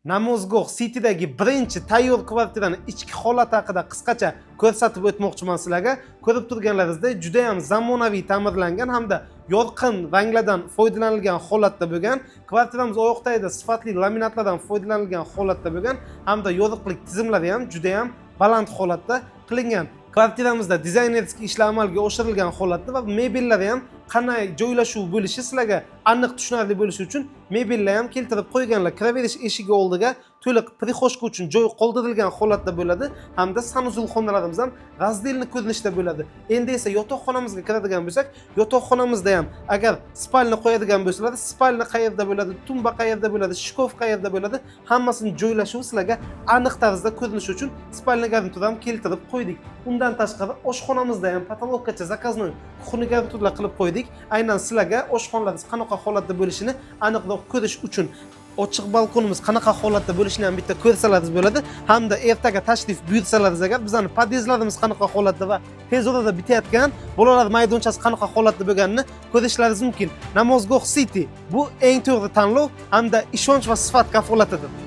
Namozgoh City'dagi birinchi tayyor kvartirani ichki holati haqida qisqacha ko'rsatib o'tmoqchiman sizlarga. Ko'rib turganlaringizdek, juda ham zamonaviy ta'mirlangan hamda yorqin ranglardan foydalanilgan holatda bo'lgan kvartiramiz oyoq tagida sifatli laminatlardan foydalanilgan holatda bo'lgan hamda yorug'lik tizimlari ham juda ham baland holatda qilingan. Kvartiramizda дизайнерский ishlar amalga oshirilgan holatda va mebellari ham qanday joylashuv bo'lishi sizlarga aniq tushunarli bo'lishi uchun mebellar ham keltirib qo'yganlar. Kiraverish eshigi oldiga to'liq прихожка uchun joy qoldirilgan holatda bo'ladi hamda санузел xonalarimiz ham раздельный ko'rinishda bo'ladi. Endi esa yotoqxonamizga kiradigan bo'lsak, yotoqxonamizda ham agar спальня qo'yadigan bo'lsalar, спальня qayerda bo'ladi, tumba qayerda bo'ladi, shkaf qayerda bo'ladi, hammasini joylashuvi sizlarga aniq tarzda ko'rinishi uchun спальня garnitur ham keltirib qo'ydik. Undan tashqari, oshxonamizda ham потолок gacha заказной кухня garniturlar qilib qo'ydik, aynan sizlarga oshxonalarimiz qanaqa holatda bo'lishini aniqroq ko'rish uchun. Ochiq balkonimiz qanaqa holatda bo'lishini ham bitta ko'rsalaringiz bo'ladi hamda ertaga tashrif buyursalaringiz agar, bizani podyezdlarimiz qanaqa holatda va tez orada bitayotgan bolalar maydonchasi qanaqa holatda bo'lganini ko'rishlaringiz mumkin. Namozgoh City bu eng to'g'ri tanlov hamda ishonch va sifat kafolatidir.